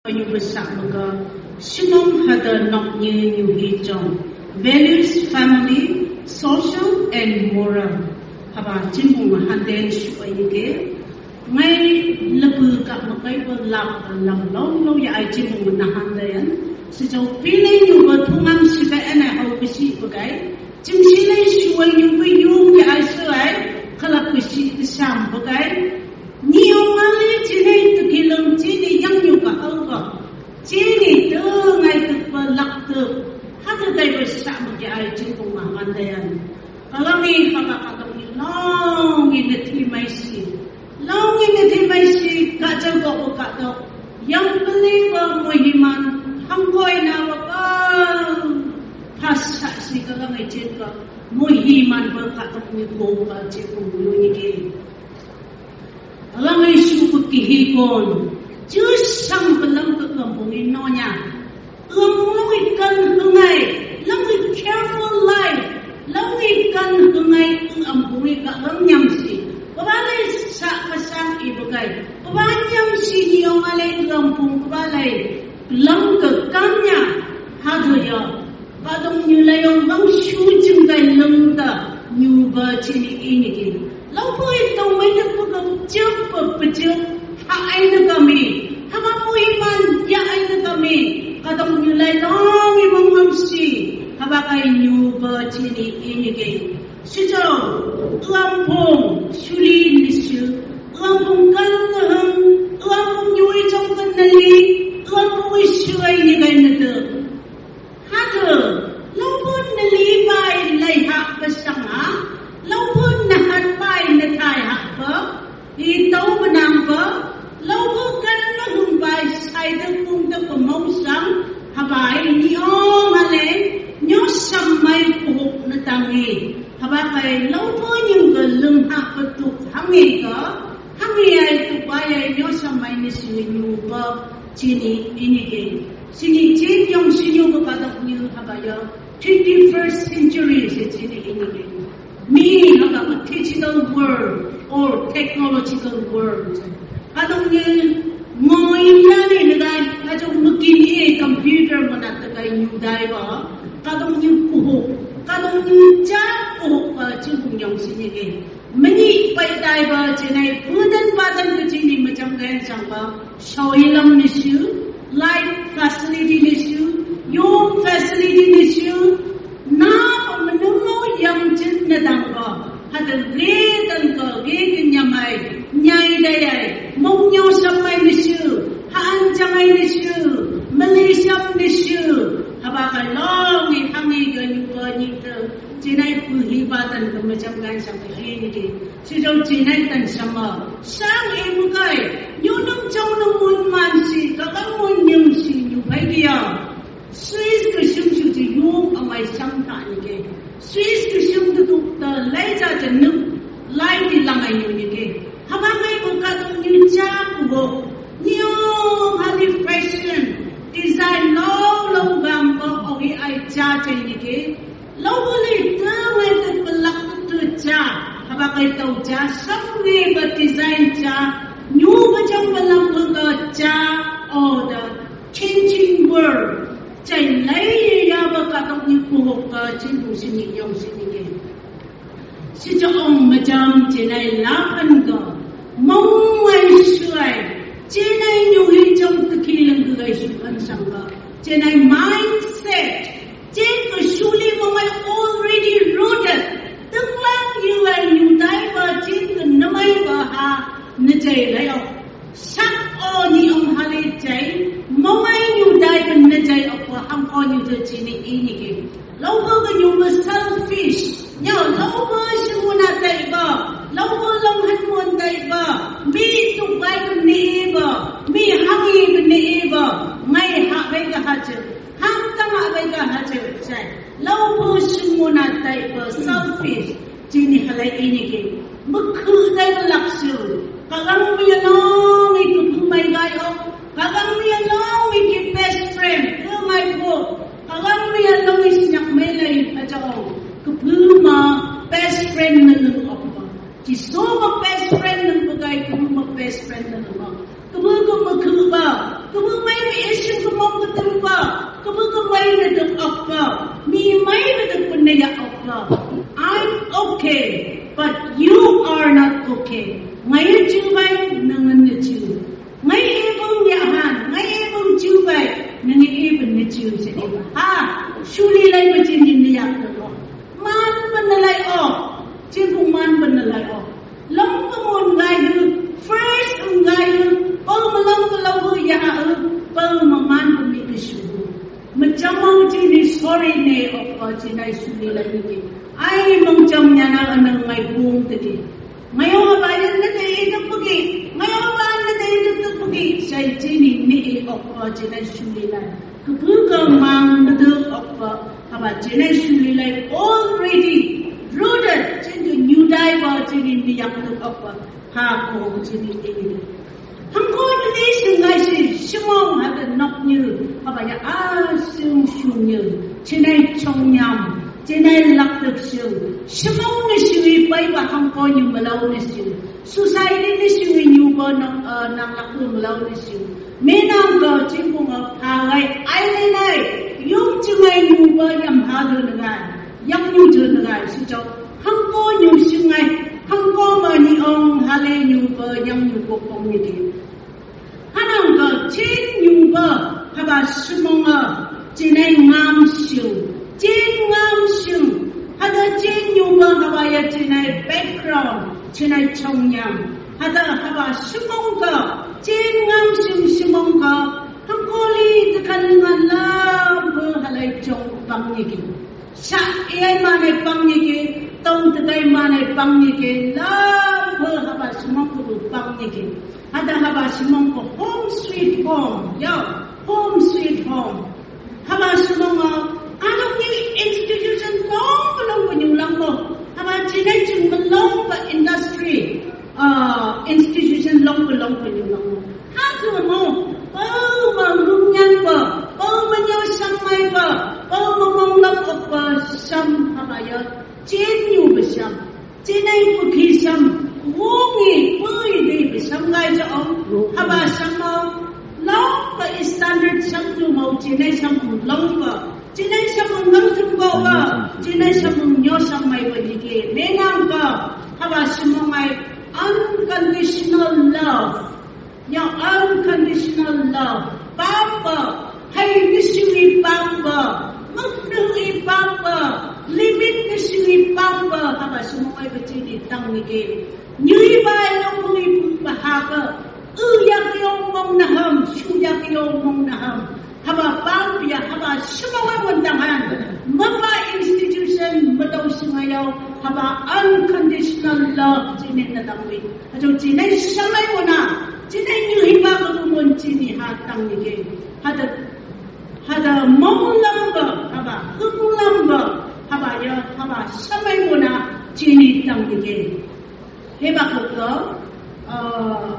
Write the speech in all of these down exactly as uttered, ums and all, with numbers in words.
Yu ba sa ma ka, sumang hada nok ni yu hi jong. Values, family, social and moral. Haba chin bung hande shu ai ni ke. Ngai lapu ka ma kai ba lap lam long long ya ai chin bung na hande yan. Si jong pi ne yu ba thungam si ba ene hau ba si ba kai. Chim si ne shu ai yu ba yu ya ai su ai. Kalap ba si ba sam ba kai. Ni ong ma le chi ne tu ki long chi ne yang yu ka hau ba. Chi ni tu ngai tu pa lak tu. Ha tu dai pa sa ma ki ai chin bung ma man dai an. Ka long i ha ka ka dong i long i na thi mai si. Long i na thi mai si ka chang ko ko ka dong. Yang beli ba mo hi man hang koi na ba pa. Pas sa si ka long i chin ka mo hi man ba ka dong i ko ka chin bung yu ni ki. Alang ai su pa ki hi kon. Ju sang pa lam ka kam bung i no nya. Lam long i kan hungai. Lam i careful life. Lam i kan hungai lam bung i ka lam nyam si. Ba ba lai sa ka sang i ba kai. Ba ba nyam si ni ong a lai lam bung ba ba lai. Lam ka kan nya. Ha do ya. Ka dong nyu lai ong bang shu jing kai lung ta nyu ba chi ni i ni ki. Lau poi tong mai na pa ka jep pa pa jep ha ai na ka mi. Ha ma poi man ya ai na ka mi. Ka dong nyu lai long i mong mong si. Ha ba kai nyu ba chi ni i ni ki. Shu jong, lam pong, shu li ni shu. Lam pong kan na hang, lam pong nyu i jong kan na li. Lam pong i shu ai ni kai na ta. Ha tu, lau pun na li bai lai ha pa sang ha, lau pun na hat bai na thai ha pa, i tau pa nang pa, lau pun kan na hung bai sai da kung da pa mong sang, ha bai ni ong ha le, nyo sam mai pu huk na tang i, ha ba kai lau pun yung ka lum ha pa tuk hang i ka, hang i ai tuk bai ai nyo sam mai ni si ni nyu pa, chi ni i ni ke. Si ni chin yong si nyu pa ka dok nyu ha ba yo. Twenty-first century si chi ni i ni ke. Mi ha ka digital world or technological world. Ka dok nyu ngoi ya ni ni dai, ka dok mu ki ni computer mo na ta kai nyu dai ba. Ka dok nyu ku ho. Ka dok nyu cha ku ho pa chi ku yong si ni ke. Mani pai tai ba chinai pudan padan ka chini macham gan sang ba. Shoi lam ni shu, light facility ni shu, yung facility ni shu. Na pa manung mo yang chin na dang ba. Hada re dan ka re kin nyamai, nyai dai ai, mong nyau samai ni shu, haan chamai ni shu, Malaysia ni shu. Haba ka long i hang i ga nyu ba ni ta. Chinai pu hi ba tan ka macham gan sang ka hi ni ki. Sijong chinai tan sama. Sang e mukai. Nyu nung chong nung mun man si. Kakang mun nyum si nyu bai dia. Swiss ka shum shu ti yung amai sang ta ni ke. Swiss ka shum tu tu ta lai cha cha nuk. Lai ti lang ai nyu ni ke. Haba mai ko ka tu nyu cha ku bo. Nyu hali fashion. Design lo lo gam bo ogi ai cha cha ni ke. Lau buli tawai ta palak ta cha, haba kai tau cha, samri ba design cha, nyu ba jang ba lam ba ka cha, oh, the changing world. Chai lai ya ba ka tok ni ku hok ka chin ku si ni yong si ni ke. Si cha ong ma jam chinai la an ga, mong wai shuai, chinai nyu hi jong ta ki lang ga gai shu an sang ga, chinai mindset, Chin ka suli mong ai already rooted. Tenglang yu ai nyu dai ba chin ka namai ba ha na jai lai o. Sak o ni ong ha le jai. Mong ai nyu dai ba na jai o ba hang o nyu dai chin ni i ni ki. Lau ba ka nyu ba selfish. Nya lau ba shi mu na dai ba. Lau ba long han mu dai ba. Mi tu bai ba ni i ba. Mi hang i ba ni i ba. Ngai ha bai ka ha jai. Hang tang a bai ka ha cheu chai. Lau bu sung mu na tai ba selfish. Chin ni halai i ni ki. Mukhu tai ba lak su. Ka lang mi a long i ku bu mai gai o. Ka lang mi a long i ki best friend. Ku mai ku. Ka lang mi a long i snyak mai lai a cha o. Ku bu ma best friend na nung o ba. Chi so ma best friend nung ba gai ku bu ma best friend na nung o. Ku bu ku ma ku ba. Ku bu mai mi Ai na duk okpa, mi mai na duk pun na ya okpa. I'm okay, but you are not okay. Ngai a chu bai, nang na chu. Ngai e bung ya han, ngai e bung chu bai, nang e bung na chu se e ba. Ha, suli lai ba chin ni ya ko. Man ba na lai o, chin bung man ba na lai o. Long ba mun ngai hu, first ngai hu, pau ma long ba lau hu ya hu, pau ma man ba mi ka shu hu. Macham o chini sorry ne okpa chinai suli lai ni ki. Ai mong cham nya na anang ngai bung te ki. Ngai o ba yan na te i tuk pagi. Ngai o ba na te i tuk pagi. Sai chini ni i okpa chinai suli lai. Kupu ka mang na tuk okpa. Haba chinai suli lai already rooted. Chin tu new dai ba chini ni yak tuk okpa. Ha ko chini i. Hangko ni sing ngai si, simong hada nok nyu, haba ya a sung sung nyu, chinai chong nyam, chinai lak tuk sung, simong ni sui pai ba hangko nyu malau ni sui, society ni sui nyu ba nok, eh, nang lak tuk malau ni sui. Menang ko chingkung a pa ngai, ai ni nai, yung chingai nyu ba nyam hadu ngai. Yang nyu jun ngai si chok. Hangko nyu sing ngai. Hangko ma ni ong hale nyu ba yang nyu kok ong ni di. Hanang ka chin nyu ba haba simong a chinai ngam sing. Chin ngam sing. Hada chin nyu ba haba ya chinai background, chinai chong nyam. Hada haba simong ka chin ngam sing simong ka. Hangko li tekan ngan lam ba halai chong bang ni ki. Sa iyai manai pang ni ki, tong tekai manai pang ni ki, lam ba haba simong ko pang ni ki. Hada haba simong ko home sweet home, yo, home sweet home. Haba simong a, anong ni institution long ba long ba nyulang ko. Haba chinai ching ba long ba industry, ah, institution long ba long ba nyulang ko. Hatu mo, pau ma lum nyan ba, pau ma nyau sam mai ba, pau ma mong lam ok ba, sam haba ya, chin nyu ba sam. Chinai pukhi sam, wongi, pui di ba sam ngai cha ong, haba sam mo, long ba standard sam tu mo, chinai sam long ba, chinai sam ngam tum ba, chinai sam nyo sam mai ba di ke, menang ba, haba sam mo ngai, unconditional love. Yang unconditional love, papa, hai ni sui papa, mak ni papa, limit ni sui papa, haba simong ai ba chini tang ni ke. Nyui ba long hui ba ha ba, u ya ki ong mong na ham, su ya ki ong mong na ham. Haba pang pia, haba simong ai won tang han. Mapa institution, matau simong ai yau, haba unconditional love, chini na tang wi. Ajo chinai samai muna, chinai nyu hiba ko mun chini ha tang ni ke. Hada, hada mong lam ba, haba, hung lam ba, haba ya, haba samai muna, chini tang ni ke. Hiba ko ko, uh,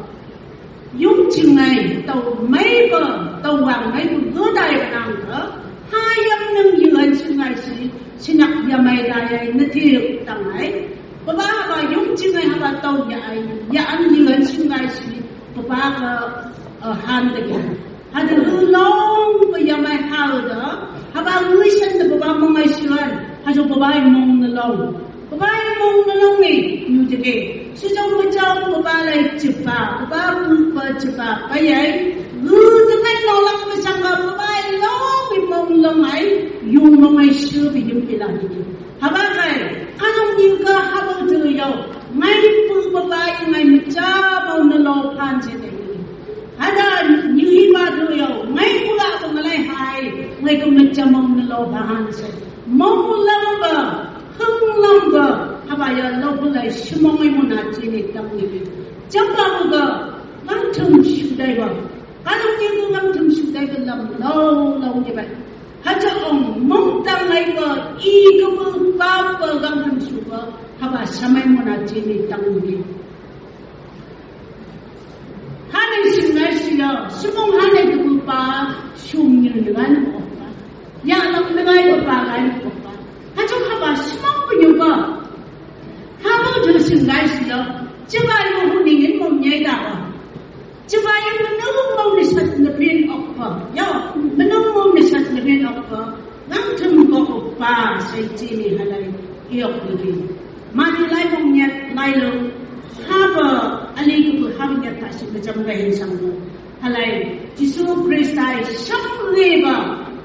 yung chingai, tau mai ba, tau wang mai ba, go dai ba nang ba, ha yam nang yung an chingai si, sinak ya mai dai ai, na ti tang ai. Papa haba yung chingai haba tau ya ai, ya an yung an chingai si, papa ka, uh, han da ke. Hada u long ba ya mai hau da, haba ngui san da papa mong ai suan, hada papa ai mong na long. Papa ai mong na long ni, nyu jage. Su jong ma jong papa lai chipa, papa pu pa chipa, pa yai. Ngu jang ai nolak ma sang ka papa ai long ni mong long ai, yung mong ai su bi yung pila ni. Haba kai, kanong nyu ka haba tu yo, ngai pu papa ai ngai ma cha mong na long pan che de. Hada nyu hiba tu yo, ngai pula ko ngalai hai, ngai ko macham mong na lo bahan se. Mong lam ba, hung lam ba, haba ya lo pulai simong ai muna chini tang ni bi. Cham ba mu ga, lam thum shu dai ba. Kanong ni ko lam thum shu dai ba lam lo, lo ni ba. Haja ong, mong tang ai ba, i ko bu pa ba lam thum shu ba, haba samai muna chini tang ni bi. Hanai sing ngai si lo, simong hanai tu pa, sum nyu ngai nu pa. Ya lam ngai pa ngai nu pa. Hachok haba simong pa nyu pa. Haba tu sing ngai si lo, chibai mo hu ning in mong nyai da pa. Chibai mo nu mong ni sat na pin ok pa. Ya, mo nu mong ni sat na pin ok pa. pa, sai chi ni halai, yok ni ki. Mati lai bong nyat lai lo, haba, ali ku haba nyat ta si macham ga hin sang lo. Halai, Jisu Krista i samgeba,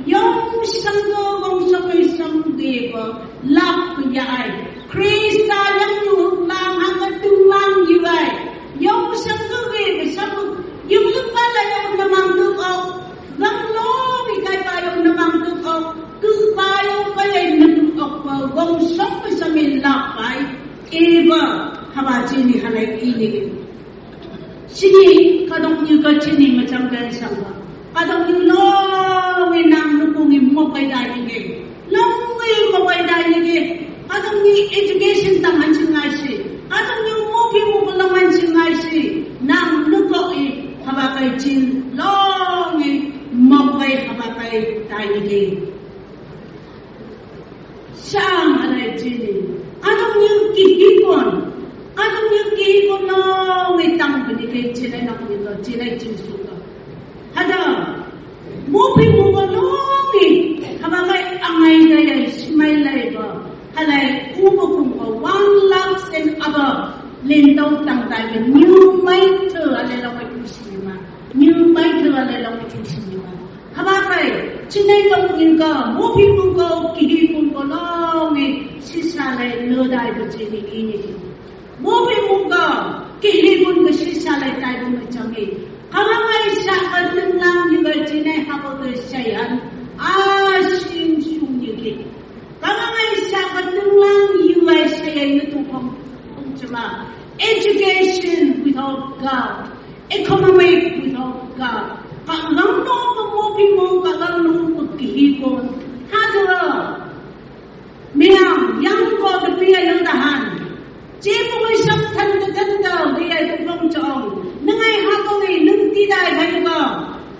yong sangga gong samai samgeba, lap ya ai. Krista yang yu lang hang tung lang yu ai. Yong sangga geba sam, yu lu pa la yong namang tu ok. Gang lo mi kai pa yong namang tu ok. Ku pa yong pa yong namang tu ok. Gong samai samai lap ai. Eba, haba chi ni halai i ni. Chi ni, kadok ni ka chi ni macham ga sang ba. Kadok ni long i nang nu kung i mok ai dai ni ke. Long i mok ai dai ni ke. Kadok ni education tang han chi ngai si. Kadok ni mo pi mo ko long han chi ngai si. Nang nu ko i haba kai chin long i mok ai haba kai dai ni ke. Sang halai chi ni. Anong yung kihikon. Anong yung kihikon nong itang bini kay chi ni nong ito, chi ni chi suka. Hada, mupi muka nong i. Haba kay angay kay ay, smile ay ba. Halai, ubo kung ka one lakhs and above. Lintau tang tayo, new mitre, halai lang kay kusinima. New mitre, halai lang kay kusinima. Haba kay, chi ni tong ing ka, mupi muka, kihikon ka long i, sisa lai lo dai ba chi ni i ni. Mupi muka, kihikon ka sisa lai dai ba ma chang i. Kala ngai sa ka tung lang i ba chi ni haba ka sayan, a sing sung i ki. Kala ngai sa ka tung lang i ba sayan i tu kong, kong chama. Education without God. Economic without God. Ka lang no ka mupi mo, ka lang no ka kihikon. Hada. Miyang, yang ko ka pia yang dahan. Chi mo ngai sam than ka than ka, pia ka pong chong. Nangai ha ko ngai, nung ti dai ba ka.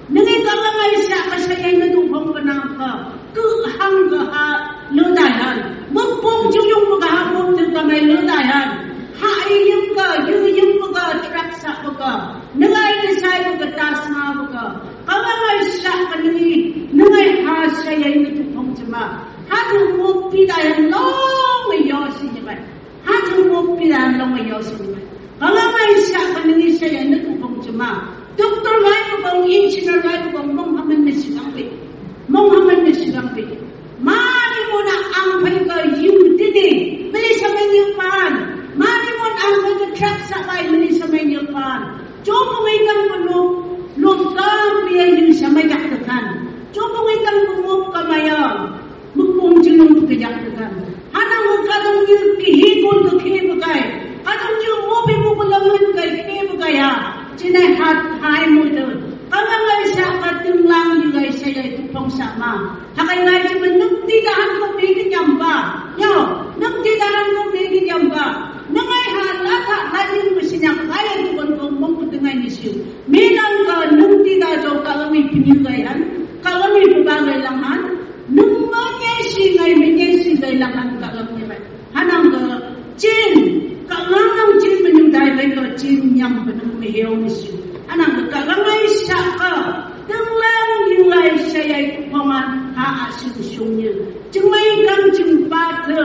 Nangai ka lang ngai sa ka sayan i tu kong ka nang ka. Ku hang ka ha lo dai han. Mung pong ju yung ka ha mung tu ka mai lo dai han. Ha i yung ka, yu yung ka, truck sa ka. Nangai ka sai ka tas ma ka. Ka lang ngai sa ka nangai, nangai ha sayan i tu kong chama. Ha tu mung pi dai han long yo si ni bai. Ha tu mo pi dan long yo si ni. Kala ngai sa ka nangai sayan i tu kong chama. Doctor lai ko kong, engineer lai ko kong, mong haman na si kang pi. Mong haman na si kang pi. Mani mo na ang pai ka yu ti ni. Mali sa mai ni pan. Mani mo na ang pai ka truck sa pai, mali sa mai ni pan. Cho mo ngai kang mo no. Lo ka pi ya yu sa mai yak ta kan. Cho mo ngai kang mo ka mai ya. Mukpung chungnung tu kajak tu kan. Hanang mo kadong ni kihikon tu khe bakai. Kadong ni mo pi mo ko laman kai khe bakai ha. Chi ni hat hai mo tu. Kadong ngai sa ka tung lang i ngai sa i tu pong sa ma. Ha kai ngai chi ma nung ti dahan ko pi ki nyam ba. Yo, nung ti dahan ko pi ki nyam ba. Nangai ha la ta la yung ko sinyak kai tu kon ko mong ko tu ngai ni si. Mi nang ka nung ti da jo ka lang i pi ni ngai han. Ka lang i pi ba ngai lang han. Nung ma nyai si ngai, mi nyai si ngai lang han ka lang nyai bai. Hanang ka chin, ka lang lang chin ma nyung dai bai ka chin nyam ba nung mi heo mi si. Hanang ka ka lang ngai sa ka, tang lang nyung lai sa yai ku pama ha a sung sung nyung. Chung mai kang chung pa te,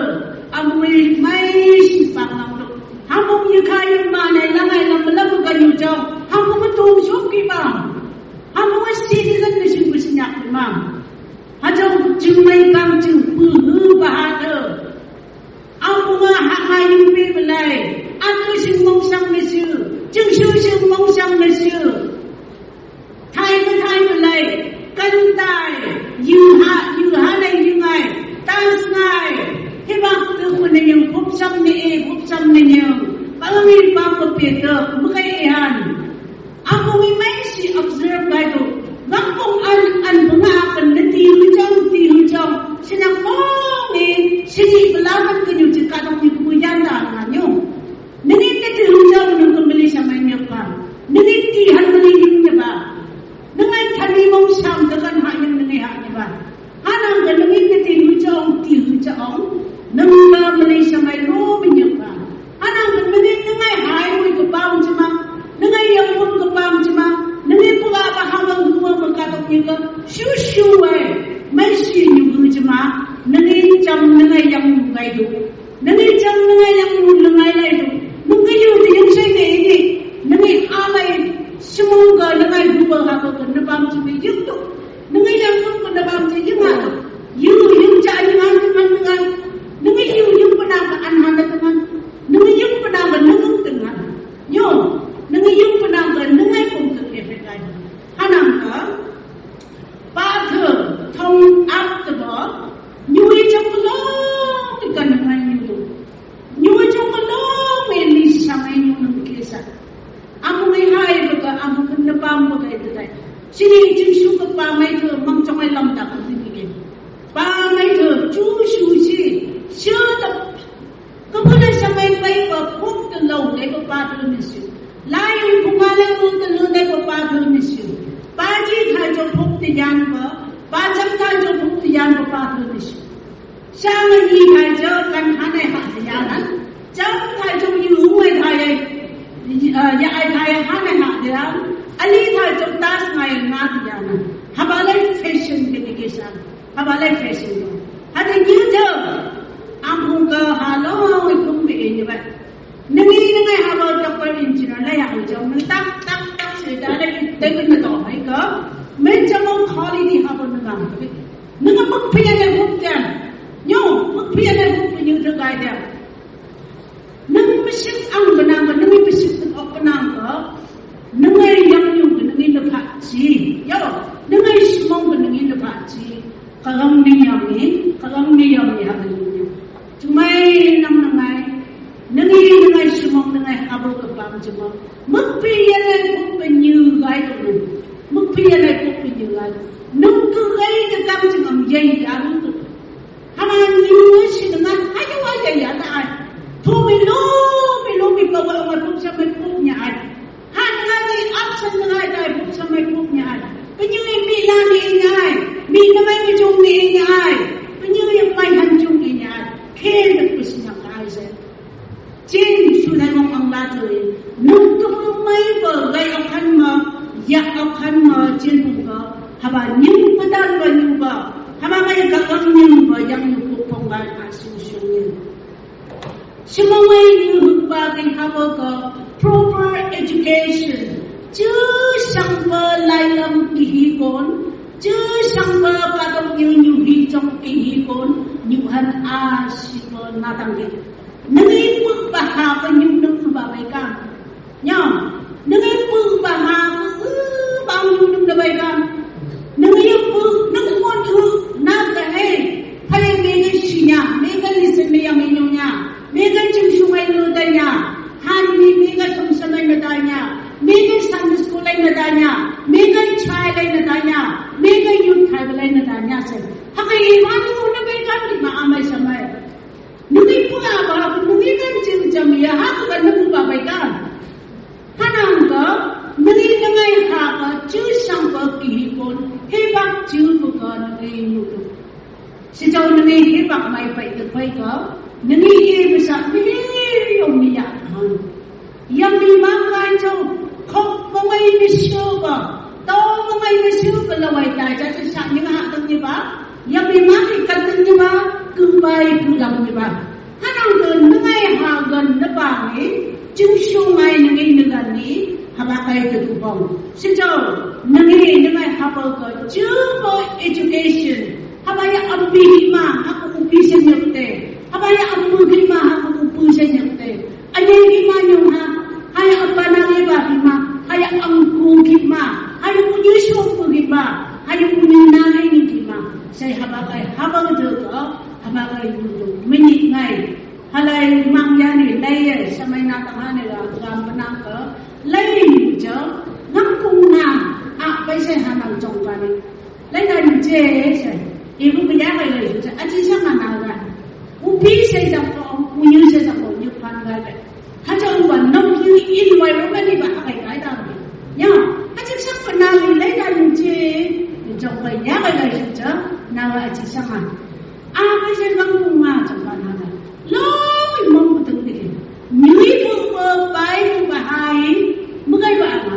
a mui mai si pa lang tu. Ha mung yi ka yi ma nai lang ai lang lang ka nyung jao. Ha mung ma tung suk ki ba. Ha mung ma citizen mi si ku si nyak ma. Ha jong chung mai kang chung pu hu ba ha de. Ang bunga ha ngai yung pe belai. Ang tu sing mong sang ne su. Chung su sing mong sang ne su. Thai ma thai belai. Kan tai. Yu ha, yu ha nai yu ngai. Tans ngai. Hi bak tu ku ne yung pup sam ne e, pup sam ne yung. Pang mi pang ko pe de. Mu kai e han. Ang kong i mai si observe bai tu. Ngam kong an, an bunga akan na ti hu chong, ti hu chong. Sinak mong i, sini belaman ke nyu cika dong ni kuyan da nga nyu. Nini na ti hu chong nung kembali sama nyu pa. Nini ti han beli nyu nyu ba. Nungai thani mong sam dekan ha nyu nini ha nyu ba. Hanang ka nungai ka ti hu chong, ti hu chong. Nungai ka Malaysia mai lo mi nyuk ka. Hanang ka nungai nungai hai hui ka pam chima. Nungai yang pun ka pam chima. Nungai pula ba hawang hua ma ka tok nyuk ka. Shu shu wai. Mai shi nyuk hu chima. Nungai Nang i chang nang i yang nung nang i lai du. Nang i yu di yang sai ne ini. Nang i alai simong ga nang i gu ba ha ga nang bam chi bi yung du. Nang i yang nung ga nang bam chi yung ha du. Yu yung cha yung an nang an nang an. Nang i yu yung pa nang ga an han nang an. Nang i yung pa nang ga nang nung nang an. Yu. Nang i yung pa nang ga nang i kong ka ke pe kai. Hanang ga. Pathai thong ap taba, nyui chong kalong i kan ngai nyu. Nyui chong kalong i li sang i nyu nang kesa. Amu ngai hai baga, amu kan na pam baga i tai. Sini Jisu ka pamai tha mang chong ai lam ta ka sini ke. Pamai tha chu su si, sha ta Kabu le samai pai ba phuk ta lo le ba pa ta ni siu. Lai in phuk ma le lo ta lo le ba pa ta ni siu. Pa ji thai jo phuk ta yan ba, pa chang thai jo phuk ta yan ba pa ta ni siu. Sang ni thai jo kan ha nai ha ta yan. Chang thai jo yu hu ai thai ai. Ah, ya ai thai ha nai ha ta yan. Ali thai jo tas ngai nga ta yan. Haba lai fashion ke ni ke sang. Haba lai fashion ko. Hada nyu jo. Amu ka ha lo i kum bi in ba. Nang i nang i haba doctor engineer lai ya jo. Nang tak tak tak se da lai i te kun na to mai ko. Men jo mo quality haba nang ang. Nang a mak pia lai buk ja. Nyo, mak pia lai buk nyu jo gai ja. Nang maship ang ba nang ba, nang i maship ang ba nang ba, nang i yang yung ba nang i na pha chi. Yo, nang i simong ba nang i na pha chi. Kalang ni yang ni, kalang ni yang ni ha ni. Chumai nang nang i, nang i nang i simong nang i haba ka pam chuma. Mak pia lai buk ba nyu gai ko nang. Mak pia lai buk ba nyu gai. Nang ka gai ka kam chuma yai ya nang ka. Hana ni ngu si ngan, ayo ayo ya ta ai. Thu mi lo, mi lo mi pa wa wa puk sa mai puk nya ai. Ha ngan ni absent ngan ai ta ai puk sa mai puk nya ai. Ka nyu mi la ni nya ai. Mi na mai mi jung ni nya ai. Ka nyu mi mai han jung ni nya ai. Khen da kus na ka ai se. Chin su nai mong ang la tui. Nung tung mai ba gai akan ma, yak akan ma, chin bung ba. Haba nying padal ba nying ba. Haba gai kakang nying ba, yang nying pukpong ba, a su su nying. Simong ai nying huk ba gai haba ga proper education. Chu sang ba lai lam ki hi kon. Chu sang ba ka dong nying nying hi chong ki hi kon. Nying han a si ba na tang ki. Nang i puk ba ha ba nyum nang ba bai kam. Nya. Nang i puk ba ha ba nyum nang ba bai kam. Nang i puk nang i mon u na ka hei. Phai me ga shi nya, me ga listen me ya me nyum nya. Me ga chim shu mai lo da nya. Han mi me ga thum sa mai na da nya. Me ga Sunday school lai na da nya. Me ga chai lai na da nya. Me ga youth thai lai na da nya se. Ha ka i ma nu na bai kam ni ma amai sa mai. Nung i pua ba, nung i kan chim cham ya, ha ka nung ba bai kan. Hanang ka, nung i nung ai ha ka, chu sang ka ki hi kon, he bak chu ku ka nung i nu tu. Si chau nung i he bak mai pai tu pai ka, nung i he bisa, mi he yo mi ya han. Yam mi mang ngai chau, khok mong ai mi siu ba, tau mong ai mi siu ba lawai tai ja chu sa ni ma ha tang ni ba. Yam mi mang i kan tang ni ba, kung bai ku dang ni ba. Hanang dun nung ai ha gan na ba ni, chung siu ngai nung i nung gan ni, ha ba kai ta tu bong. Si chau, nung i nung ai ha ba ka, chu ba education. Haba ya ambi hi ma, ha ku upi sa nyuk te. Haba ya ambu hi ma, ha ku upu sa nyuk te. Anye hi ma nyung ha, ha ya apa na hi ba hi ma, ha ya angku hi ma, ha ya unyu shu pu hi ma, ha ya unyu na hi ni hi ma. Sai haba kai, haba du ko, haba kai du du. Mini ngai. Halai mang ya ni, lai ya, samai na tang ha ni la, gam pa nang ko. Lai ni jo, nang kung na, a, pai sai ha nang chong pa ni. Lai na yu je, sai. Ibu kaya kai lai yu je. Aji sang ma na ga. Upi sai jang ko, unyu sai jang ko, nyu pan ga lai. Haja uwa, nong yu in wai ro ma ni ba ha kai kai da. Ya, aji sang ma na lai na yu je. Yu jong kai ya kai lai yu je. Na ga aji sang ma. A kai sai nang kung ma jang pa na ga. Long mong ku tung ni. Nyu i bu bu bai bu ba hai. Mu kai ba ma.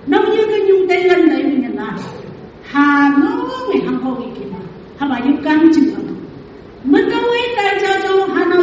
Nong yu ka nyu tai lan lai mi na. Ha no ngai hang ko ki ki ma. Haba yu kang ching ma. Mata wai tai cha cho ha no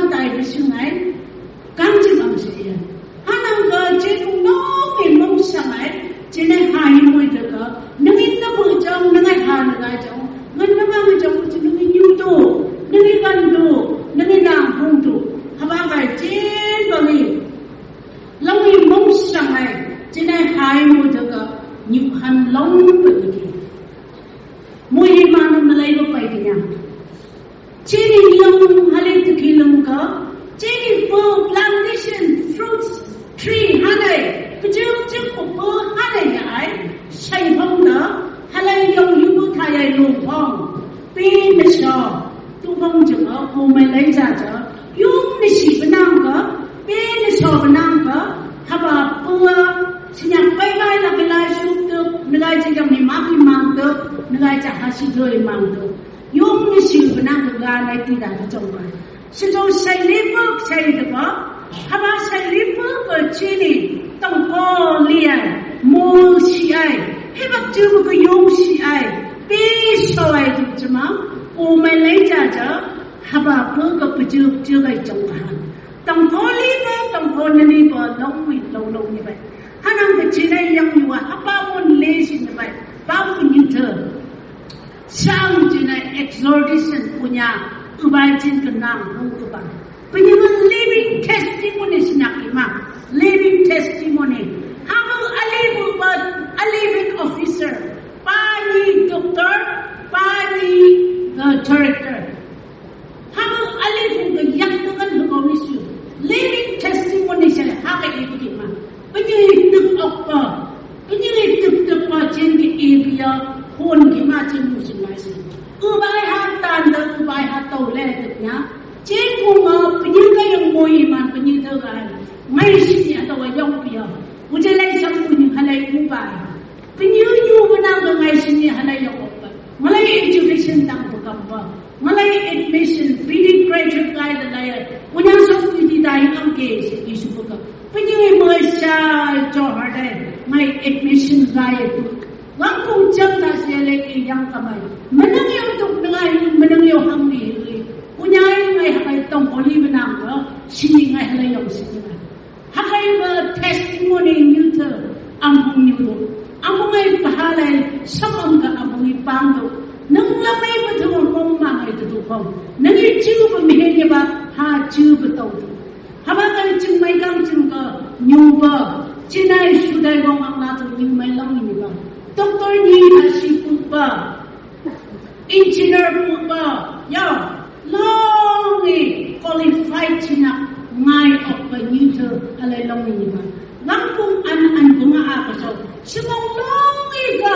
Hong, pin na shaw, tu hong jing a, ko mai lai ja ja, yung na shi ba nang ka, pin na shaw ba nang ka, haba pua, sinya pai bai la ka lai shuk tu, na lai ja jang mi mak mi mang tu, na lai ja ha shi doi mang tu. Yung na shi ba nang ka ga lai ti da ka jong ba. Shi to shai li puk shai da ba. Haba shai li puk ka chini. Tong ko li ai. Mo shi ai. He bak ju ka yung shi ai. Pi so ai tu chima. O mai lai ja ja. Haba puk ka pu ju ju ka jong ka han. Tong ko li ba, tong ko na li ba, long wi long long ni ba. Hanang ka chini yang ni wa. Haba mon le shi ni ba. Ba pu ni te. Sang jina exhortation punya ubai jin kenang hong kebang. Punya living testimony sinak ima. Living testimony. Hamu a living, but a living officer. Pani doctor, pani the director. Hamu a living the yang dengan the commission. Living testimony siya haka ibu di ma. Punya hidup apa? Punya hidup depa jin di ibia hon di ma jin musim mai si. Ubai ha tanda ubai ha tau le nya. Jin kuma punya ka yang moi man punya tu kan. Mai si ni atau yang pia. Uja lai sang punya halai ubai. Punya yu benang ka mai si ni halai yang opa. Malai education tang bukan ba. Malai admission, P D graduate kai da lai. Punya sok pi di dai ang ke si isu bukan. Punya mai sa jo hardai. Mai admission kai tu. Wang kung jam ta se le i yang kamai. Menang yo tuk dengai, menang yo hang di hili. Punya mai hakai tong oli benang ka. Sini ngai halai yang sini ngai. Hakai ba testimony niu te, ampung niu te. Ampung ai pahalai, samang ka ampung i pang te. Nang lamai ba te wang kong ma ngai te tu kong. Nang i chiu ba mi he ba, ha chiu ba tau te. Haba kai ching mai kang ching ka, niu ba. Chinai sudai wang ang la te niu mai lang ni ba. Doctor ni ha si pu ba. Engineer pu ba, ya, long i qualified china ngai ok ba niu te halai long i ni ba. Ngang kung an an bunga a ka so. Simong long i ka,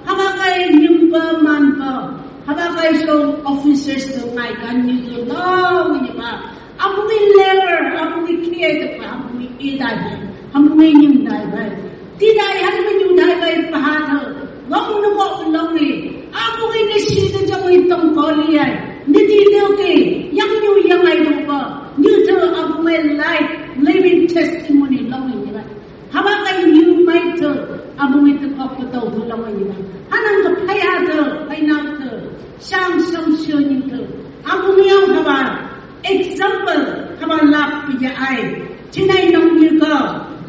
haba kai nim ba man ba, haba kai so officers te ngai ka niu te long i ni ba. Amu ngi level, amu ngi kiye de pa, amu ngi idai bai, amu ngi nyim dai bai. Ti dai han mi nyu dai bai pa ha tho. Long nu ko long ngi. Amu ngi ni si de jong ngi tong ko li ai. Ni ti de ke, yang nyu yang ai do ko. Nyu tho amu ngi life, living testimony long ngi ni bai. Haba kai nyu mai tho, amu ngi te kok ko tau tho long ngi ni bai. Hanang ko phai ha tho, phai nau tho. Sang sang sio nyu tho. Amu ngi yang haba. Example, haba lap pi ja ai. Chinai nong nyu ka,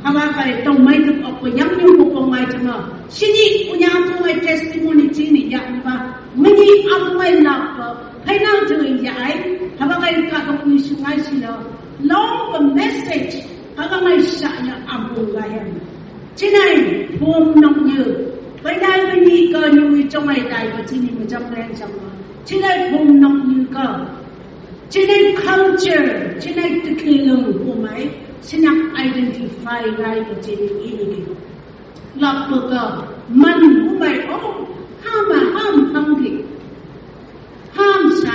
haba kai tong mai tuk ok pa yang nyu ko kong ai chama. Sini punya ko ngai testimony chini ya ba. Mani amu ngai lap pa, kai nang tu ya ai. Haba kai ka tong nyu sungai sila. Long the message, haba ngai sa ya amu ngai ya. Chinai, phum nong nyu. Pai dai ba ni ka nyu i chong ai dai ba chini ma chang ren chang ma. Chinai phum nong nyu ka. Chinai culture, chinai tekilung kumai, sinak identify ngai ba chini ini ki. Lap ba ka, man kumai, oh, ham a, ham pang ki. Ham sa,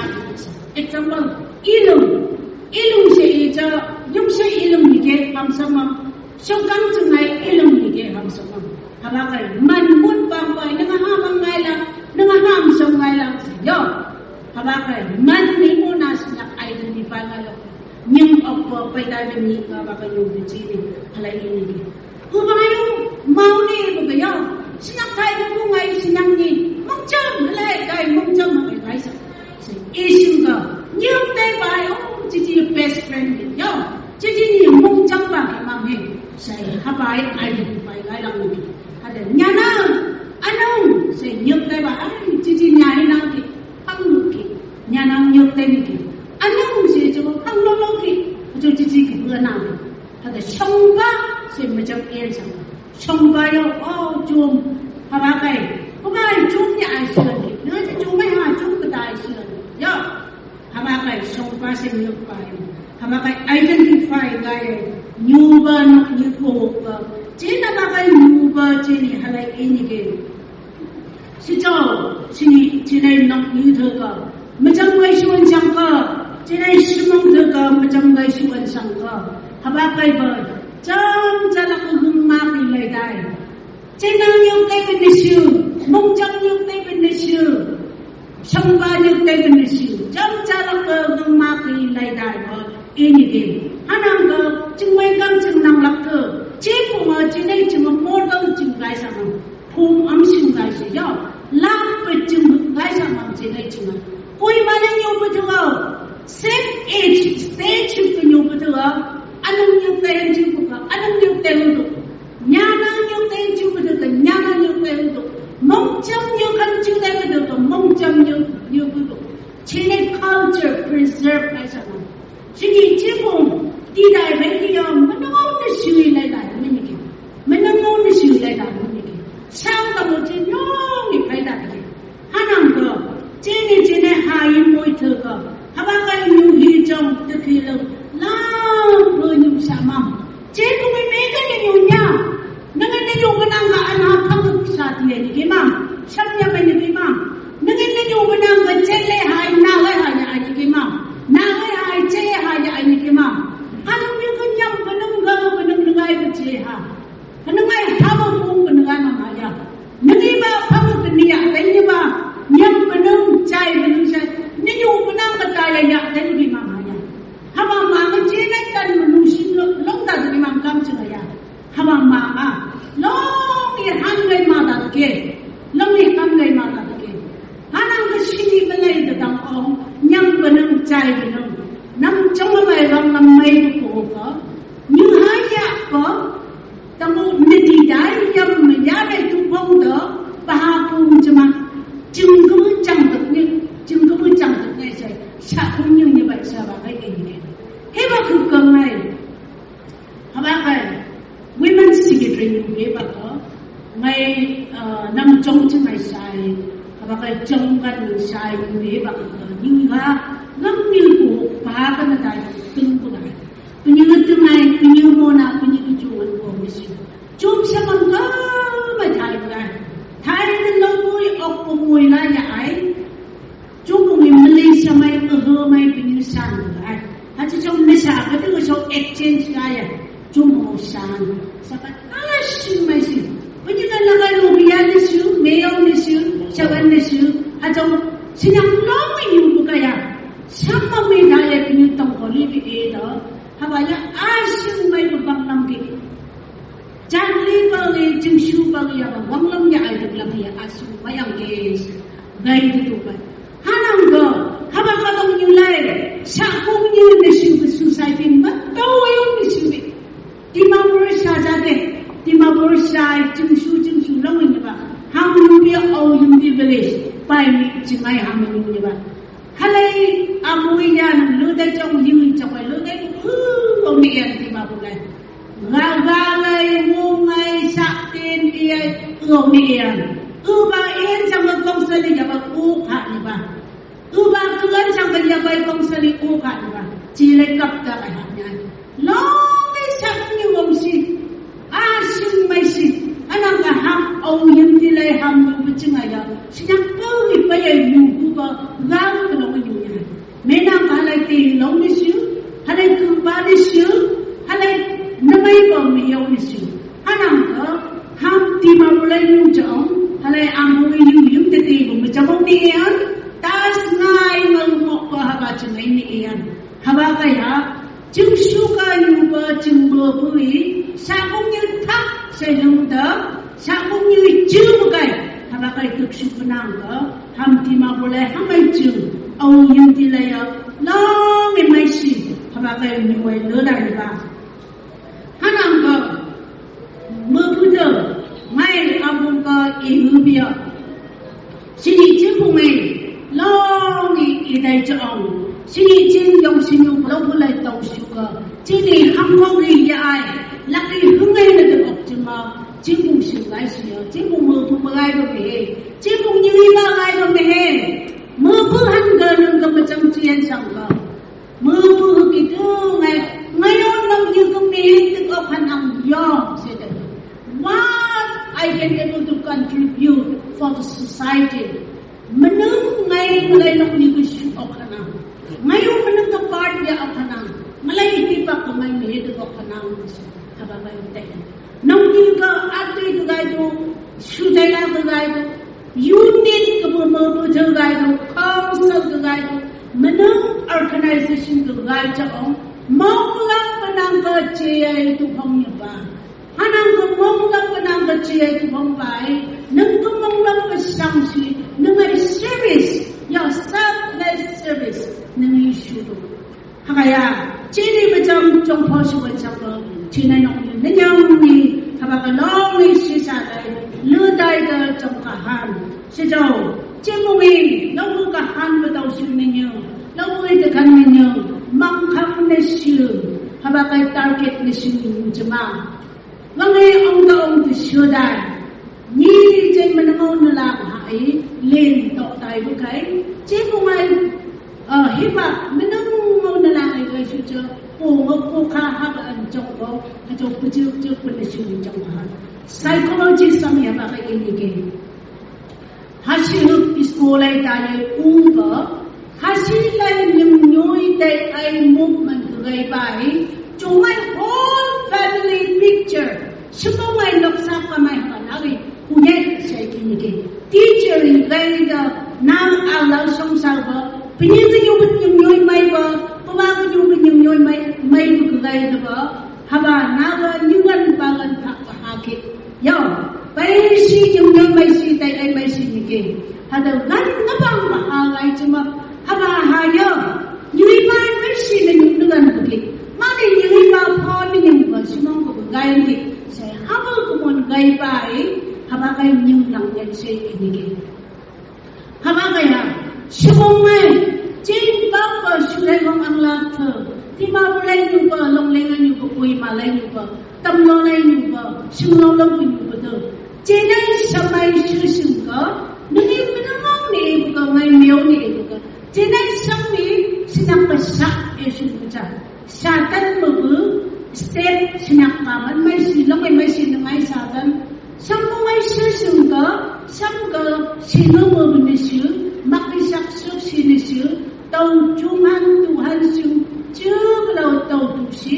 example, ilung. Ilung se ija, yung se ilung ni ke, ham sa ma. Sokang sungai ilung ni ke ham sa ma. Haba kai, man mun pang pai, nanga ham ngai la, nanga ham sa ngai la, yo. Haba kai, man ni mun a sinak identify ngai la. Nying ok pa, pai dai ni ka ba ka yung di chini, halai ini ke. Ku ba yung mau ni ku ba yung. Sinak kai ku ngai sinak ni. Mong jam halai kai mong jam halai kai sa. Isim ka. Nyuk tai bai o chichi best friend ni. Yo. Chichi ni mong jam ba ka mang he. Sai habai ai ni bai ngai lang ni. Hada nyana. Anong sai nyuk tai bai ai chichi nyai nang ki. Ang ki. Nyana nyuk tai ni ki. Anong sai jo ang lo lo ki. Jo chichi ki bu nang. Hada shong ba sai ma jam en sang. Shong ba yo, oh, jum. Haba kai. Haba kai jum ya ai shi lan. Nang jum mai ha jum ka dai shi lan. Yo. Haba kai shong ba shi nyuk ba yo. Haba kai identify ga yo. Nyu ba no nyu ko ba. Chin haba kai nyu ba chin ni halai ini ke. Chitao, chini, chini nong yu thaka, machang gai shuan chang ka, chini shimong thaka, machang gai shuan chang ka. Haba kai ba, chang chalak hung ma ki lai dai. Chinang yu kai ba ni shu, mong chang yu kai ba ni shu, shang ba yu kai ba ni shu, chang chalak hung ma ki lai dai ba, ini ke. Hanang ka, ching wai kam ching nang lak ka, chi pung a, chini ching a mor kam ching gai sa nang. Phung am sing gai se ya. Lam pe jing gai sa mam se gai jing a. Koi ma nang yo pe tu a. Same age, stage pe yo pe tu a. Anang yo pe en jing pe ka. Anang yo pe en tu. Nya nang yo pe en jing pe tu ka. Nya nang yo pe en tu. Mong cham yo kan jing gai pe tu ka. Mong cham yo, yo pe tu. Chini culture preserve gai sa mam. Chini chibung, ti dai bai ki yom, manung ni shui lai dai mani ki. Manung ni shui lai dai mani ki. Sang ka mo chi nyong i pai dai ki. Hanang ko, chini chini ha yin mo i thu ko. Haba kai nyu hi chong tu ki lo. La ko nyu sa mam. Chi ko mi me ka nyu nya. Nang ni nyu ba nang ka an ha phang sa ti ni ki mam. Sam ya ba ni ki mam. Nang ni nyu ba nang ka che le ha na le ha ya ni ki mam. Na le ha che ha ya ni ki mam. An ni ka nyam ba nang ga ba nang ngai ba che ha. Ka nang ngai ha ba mu ba nang ngai ma ma ya. Nang ni ba phang ka ni ya, ka ni ba nyam ba nang chai ba nang chai. Ni nyu ba nang ka ta ya ya, ka ni ki ma ma ya. Haba ma ka che na kan ma nu shin lo, long ta ki mam kam che ya. Haba ma a, long i han gai ma da ke, long i han gai ma da ke. Hanang ka sini ba lai da dang ong, nyam ba nang chai ba nang. Nam chong ba mai bang nam mai du ko ka. Nyu ha ya ko, tang u ni di dai, nyam ma ya dai tu pong da, ba ha pu mu chama. Jing ku mu chang da ni, jing ku mu chang da ni sai, sa ku nyu ni ba sa ba kai ke ni. He ba ku ka mai. Haba kai, Women Secretary nyu be ba ko, ngai, eh, nam chong chi ngai sai, haba kai chong kan ngai sai nyu be ba ko, nyu ha, nam nyu ko, ba ka na dai, tung ko dai. Ku nyu tu mai, ku nyu mo na, ku nyu ku chu wan ko mi si. Chum sa man ka, ma thai ko dai. Thai ko lo mui, ok ko mui la ya ai. Chung ko mi Malaysia mai, ko ho mai, ko nyu san ai. Ha chi chung mi sa, ko tu ko so exchange ka ya. Chung ko san. Sa ka ala sing mai si. Ko nyu ka la ka lu ya ni su, me yo ni su, sa ka ni su. Ha chung sinang lo mi nyu ko ka ya. Sa ma mi da ya ko nyu tong ko li bi e do. Haba ya a sing mai ko bang lam ki. Jan li ba ngi, jing shu ba ngi ya ba, wang lam ya ai duk lam ya a shu ba yang ke, gai du du ba. Hanang go, haba ka long nyu lai, sa kung nyu ni shu ba society ma, tau wa yung ni shu bi. Dimapur sa ja de, Dimapur sa jing shu, jing shu long ni ba. Ham nyu bi au yung di village, pai mi jing ai ham nyu ni ba. Halai, a mui ya nang lu dai chong yu chong ai lu dai ku, o mi en ti ma bu lai. Ga ga lai, mu ngai, sa ten, i ai, o mi en. U ba en chang ba kong sa li ya ba u pha ni ba. U ba ku en chang ba ya ba kong sa li u pha ni ba. Chi lai kap ta ai ha ni ai. Long i sa kung nyu wang si, a sing mai si, anang ka ham, au yim di lai ham nyu ba ching ai ya, si nang pau i pa ya nyu ku ba, ga ka long nyu ya. Me nang ka halai te long ni si, halai ku ba ni si, halai na mai ba mi yau ni si. Anang ka, ham ti ma bu lai nyu chong, halai am bu yim yim te te bu mi chong mi en, tas ngai ngal mo ko ha ba ching ai ni en. Haba ka ya, jing shu ka nyu ba jing mo bu i, sa kung nyu thak sa nyu da, sa kung nyu i jing bu kai. Haba ka i tuk shu ka nang ka, ham ti ma bu lai ham ai jing, au yim ti lai ya, long i mai si, haba ka i nyu ai lo da ni ba. Hanang ka, mo bu da, mai a bu ka i hu bi ya. Sini jing bu mai, long i i dai chong. Sini jing yong sini bu long bu lai tau shu ka. Sini ham kong i ya ai, lak i hung ai na da ok jing ma. Jing bu sing lai si ya, jing bu mo bu ma lai ba me he. Jing bu nyu i ba lai ba me he. Mo bu han ga nang ka ma chang chien sang ka. Mo bu ki tu ngai, ngai on nang yu kung mi hin tik ok han ang yong se de. What I can able to contribute for the society. Malai nokni ka shu ok hanang. Ngai u manang ka part ya ok hanang. Malai hipak ka mai mehe dok ok hanang. Haba mai u tai. Nokni ka atui ka gai do, shu dai la ka gai do, unit ka bu mo bu ka gai do, council ka gai do, manang organization ka gai cha ong, mong lak manang ka che ai tu hong ya ba. Hanang ka mong lak manang ka che ai tu hong ba ai, nang ka mong lak ka sang si, nang ai service, ya selfless service, nang ai shu do. Haka ya, chini ba chang chong pho shu ba chang ba, chini nong ni, nang yang ni, haba ka long ni shi sa dai, lu dai ka chong ka han. Shi chong, chini mong ni, long ka han ba dau shu nang yang, long ka han nang yang, mang khang na shu, haba ka target na shu ni jama. Wang ai ong ka ong tu shu dai. Ni jai manang ong na lang ha ai, len tok dai bu kai. Jai bu ngai, ah, hipak manang ong na lang ai kai shu cha, pu ngo pu ka ha ba an chong ko, ha chong pu chuk chuk pu na shu ni chong ha. Psychology sam ya ba kai ini ke. Hashi hup school ai ta ye u ba, hashi lai nyum nyoi tai ai movement ka gai ba ai, chong ai whole family picture, shimo mai noksa ka mai ha na gai, ku ye sai ki ni ke. Teacher in gai da, nang a lau song sa ba, pini ka nyum nyum nyoi mai ba, pa ba ka nyum nyum nyoi mai, mai ka gai da ba, haba na ba nyum ngan ba ngan pa ka ha ke. Yo, pai si jung jung mai si tai ai mai si ni ke. Hada gan ngabang ba ha lai chuma. Haba ha yo. Nyui mai mai si na nyui nugan bu ke. Ma ni nyui ba pho ni nyui ba si mong bu gai ni. Sai haba ku mon gai ba ai. Haba gai nyui lang ngen si ni ke. Haba kaya, shibung mai, chin bak ba shurai kong ang lak tho, Dimapur lai nyu ba, Longleng lai nyu ba, Kohima lai nyu ba, Tamlu lai nyu ba, Shillong lai nyu ba tho. Chin ai samai shu shim ka, nuni minamang ni ka, ngai meo ni ka. Chin ai samai sinak ba sa e shim ka. Satan mabu, step sinak paman mai si, long mai si, ngai Satan. Sam ko mai si sung ka, sam ka, si no mabu ni si, mak ni sak suk si ni si, tau chungan Tuhan sung, chuk lau tau tu si,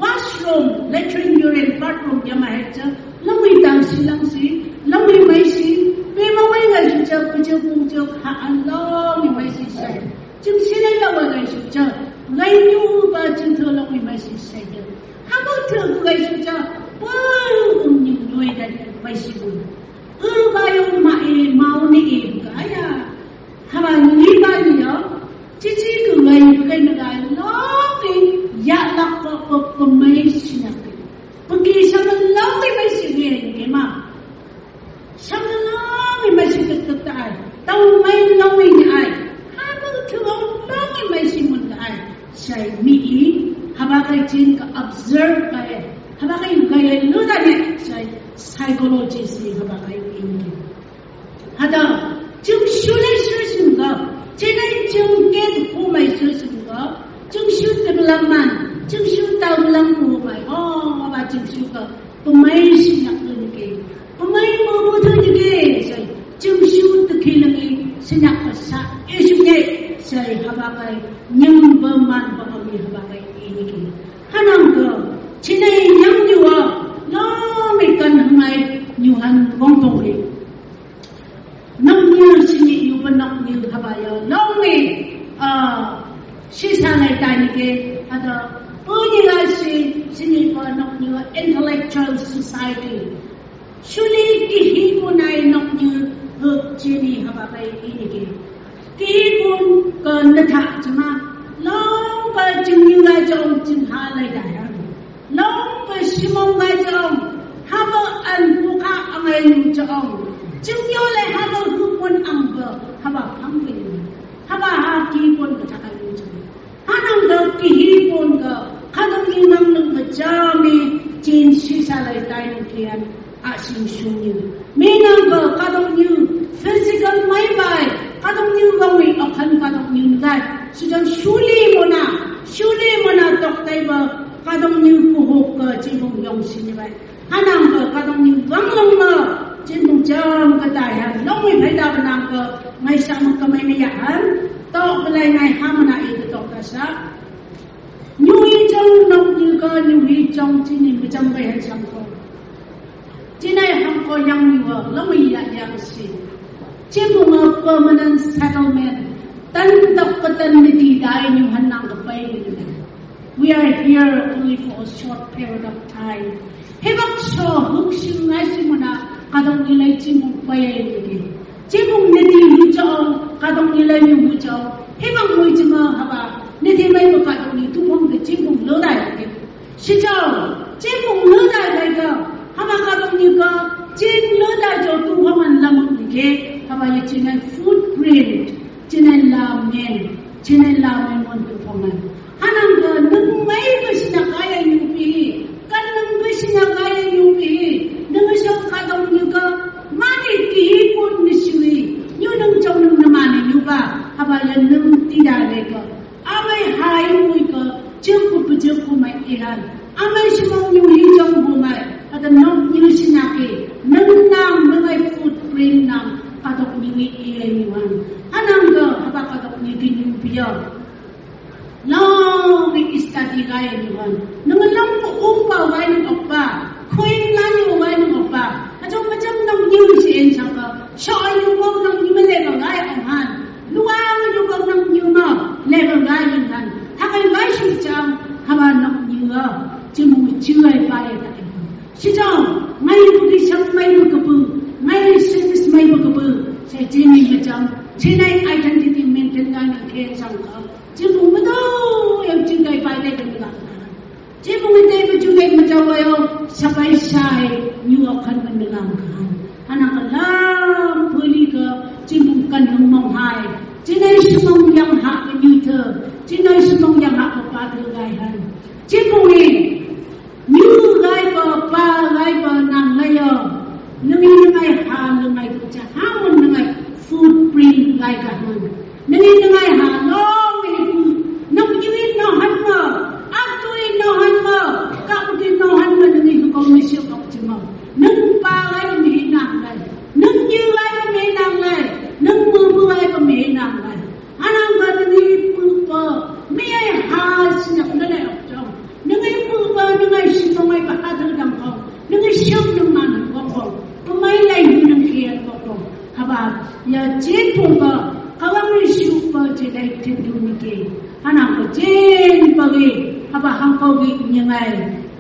washroom, latrine, urine, bathroom, ya ma het cha, long mai tang si lang si, long mai mai si, pe ma mai ngai si cha, pu cha, pu cha, ha an long mai si sai. Chim si lai la wa lai shu cha, lai nyu ba chim tho long mai si sai de. Ha ba tho ku lai shu cha, ba um nyim noi da mai si bu. U ba yung ma e, mau ni e, ka ya. Ha ba ni ba ni ya. Chi chi ku lai ku kai na ga long e, ya lak ko ko ko mai si na ke. Pagi sa ma long e mai si ni e ke ma. Sam na long i mai si tek tek ta ai. Tau mai long i ni ai. Ha ba ka thu long i mai si mun ka ai. Sai mi i. Ha ba ka chin ka observe ka ai. Ha ba ka i ka ai lu da ne. Sai psychologist i ha ba ka i ni. Ha da. Chung shu le shu shu ka. Chin ai chung ke hu mai shu shu ka. Chung shu te lam man. Chung shu tau lam hu mai. Oh, ha ba chung shu ka. Pamai sinak dun ke. Pamai mo mo dun ke. Sai, chim shu tu kilang i, sinak ka sa, e shu ke. Sai, ha ba kai, nyam ba man ba mi ha ba kai ini ke. Hanang ka, chin ai nyam nyu wa, long i kan mai, nyu han bong bong ke. Nok nyu sini yu ba nok nyu ha ba ya long i, ah, sisa lai tai ni ke, ha da, pu ni la si, sini ba nok nyu intellectual society. Suli ki hi bu nai nok nyu huk chini ha ba bai ini ke. Ki hi bu ka na tha chama, long ba ching nyu la chong ching ha lai da ya. Long ba shimong lai chong, ha ba an bu ka ang ai nu chong. Ching yo lai ha ba hu pon ang ba, ha ba phang ba yu. Ha ba ha ki pon ba ta ai nu chong. Hanang da ki hi pon ka, ka dong yu nang nang ba cha mi, chin sisa lai tai nu kian, a sing shung yu. Mi nang ba ka dong yu, physical mai bai, ka dong yu long mi, a kan ka dong yu ngai. Su dong shuli mo na, shuli mo na tok tai ba, ka dong yu ku huk ka, chi bong yong sini bai. Hanang ka, ka dong yu long long ma, Chin bung cham katai han, nong mi phai da ba nang ka, ngai sa ma ka mai na ya han, tok ba lai ngai ha ma na i ka tok ka sa. Nyu i chong nong nyu ka, nyu i chong chin i ma cham kai han sang ko. Chin ai ham ko yang nyu wa, long i ya yang si. Chin bung a permanent settlement, tan tok ka tan ni ti dai nyu han nang ka pai ni. We are here only for a short period of time. Hibang so huk sing ngai sing muna kadong ilai chin bung pai ai ni. Chin bung ni ti hu chong, kadong ilai ni hu chong. Hibang mui chin ma haba, ni ti mai ba kadong ni tu bung de chin bung lo dai ni. Si chong, chin bung lo dai dai ka, haba kadong ni ka, chin lo dai chong tu bung an lam ni ke, haba ya chin ai footprint, chin ai lam ngen, chin ai lam ngen mon tu bung an. Hanang ka nung mai ka sina kaya nyupi, ka nung ka sina kaya nyupi, nung sa kadong ni ka, mani ki pun ni siwi, nyu nung chong nung na mani nyupa, haba ya nung ti da le ka. Amai hai mui ka, chuk ku pu chuk ku mai ilan. Amai simong nyu hi chong bu mai, hada nok nyu sina ki, nung nang, nung ai footprint nang, kadok nyu i ilan nyu han. Hanang ka, haba kadok nyu ki nyupi ya. Long i study gai ni wan. Nung long ko um pa gai ni ok pa. Khuing la ni gai ni ok pa. Achong machang nong nyu si en chang ka. Sho nyu ko nong nyu ma le ba gai ang han. Luang nyu ko nong nyu ma le ba gai ang han. Hakai gai si chang. Haba nong nyu a. Chi mu chi gai pa e ta. Si chang. Ngai bu ki chang mai bu ka bu. Ngai service mai bu ka bu. Sa chi ni machang. Chi nai identity maintain gai ni ke chang ka. Chi bung ma do, yau chi kai pai dai ka mi lam kan. Chi bung ma dai ka chi kai ma chau wa yau, sa pai sai, nyu a kan ma mi lam kan. Hanang ka lam puli ka, chi bung kan hung mong hai. Chi nai si mong yang ha ka nyu te, chi nai si mong yang ha ka pa te gai han. Chi bung ni, nyu gai ba, pa gai ba, nang gai yo. Nang i nang ai ha, nang ai cha ha, nang ai footprint gai ka han. Nang i nang ai ha, nong i pu, nong i no han ma, ak tu i no han ma, ka pu i no han ma, nang i hu kong ni siu kong chi ma. Nang pa gai mi hi nang gai. Nang nyu gai mi hi nang gai. Nang mu mu gai mi hi nang gai. Hanang ka nang i pu pa, mi ai ha sinak na le ak chong. Nang i pu pa, nang ai si pa mai pa ha dang dang kong. Nang i siap nang man kong kong. Ka mai lai hu nang kian kong kong. Haba, ya chin pu pa, ka wang i siu pa chin ai tin du mi ke. Hanang ka chin pa ki, haba hang pa ki nyi ngai.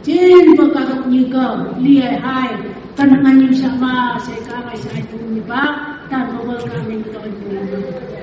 Chin pa ka dok nyi ka, li ai hai. Ka nang ai nyi sa ma, se ka ngai sa ai tu mi pa. Tan pa ka nang ai tu mi pa.